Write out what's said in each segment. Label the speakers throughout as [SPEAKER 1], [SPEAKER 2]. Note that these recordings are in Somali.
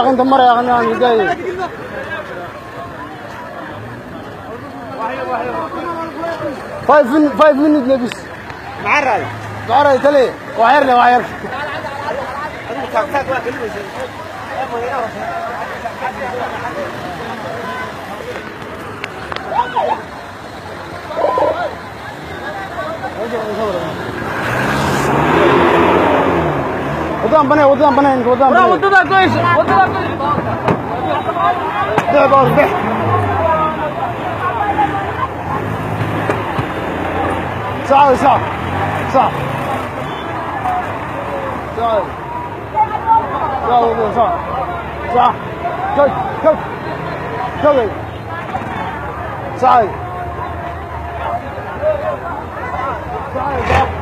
[SPEAKER 1] انت مرة يا اخي جاي 5 minutes لبس معري معري تلي وعيرنا وعير ودان بني ودان بني ودان بني
[SPEAKER 2] ودان كويس ودان
[SPEAKER 1] كويس ده ساعة ساعة ساعة ساعة ساعة ساعة ساعة كم كم كم ساعة ساعة.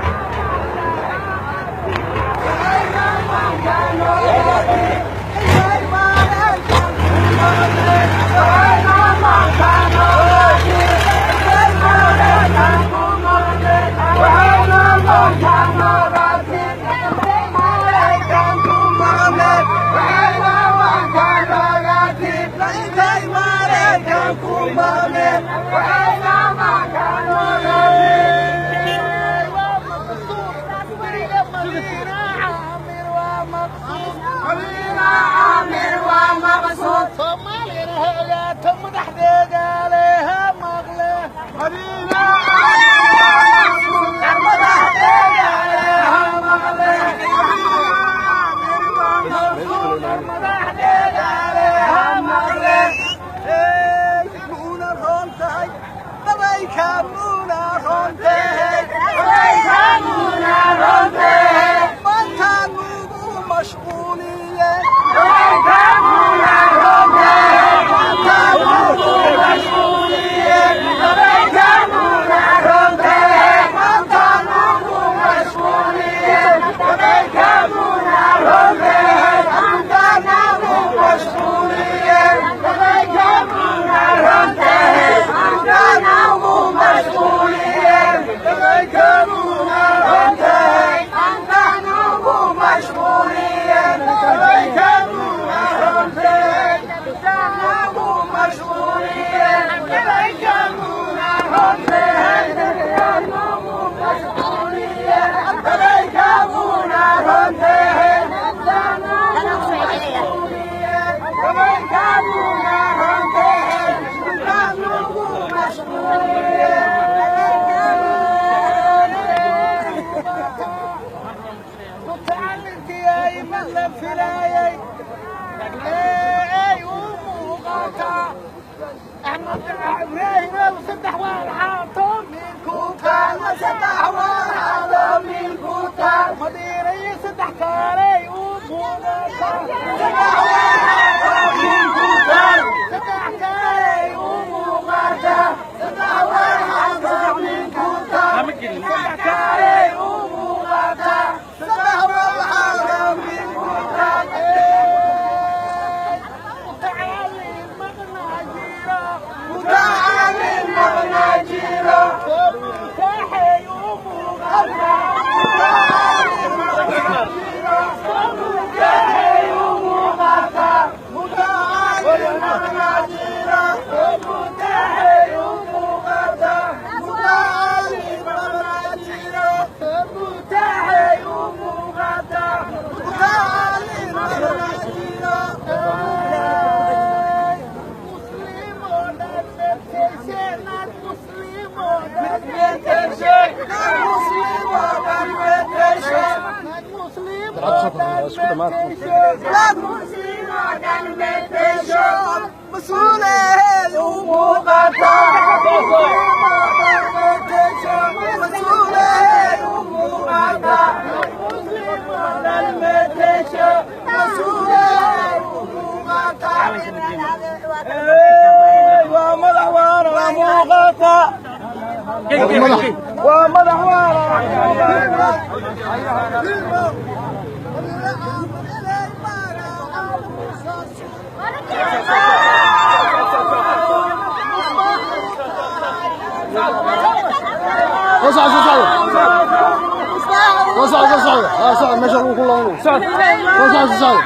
[SPEAKER 1] Axmed Ibraahim, saddex walxaato ku taal, saddex walxaato ku taal, Madiinay saddex kaalay u muuqata, saddex walxaato ku taal, saddex kaalay u muuqata, saddex walxaato ku taal, saddex kaalay u muuqata, saddex walxaato ku taal. Mutacallim maqnaa jiro, mutacallim maqnaa jiro, mutaaxay u muuqata, mutacallim maqnaa jiro, mutaaxay u muuqata, mutacallim maqnaa jiro, mutaaxay u muuqata, mutacallim maqnaa jiro, mutaaxay u muuqata, mutacallim maqnaa jiro. Muslim oo dhan meteshe, naag muslim oo dhan meteshe, naag muslim oo dhan meteshe, naag muslim oo dhan meteshe, naag muslim oo dhan meteshe, mas-uuleed u muuqata, muslim oo dhan meteshe, mas-uuleed u muuqata, muslim oo dhan meteshe, mas-uuleed u muuqata. Waa madax waana muuqata, waa madax waana muuqata.
[SPEAKER 2] Soo socda, soo socda, soo socda, soo socda, soo socda, meesha lagu kululaano. Soo socda, soo socda.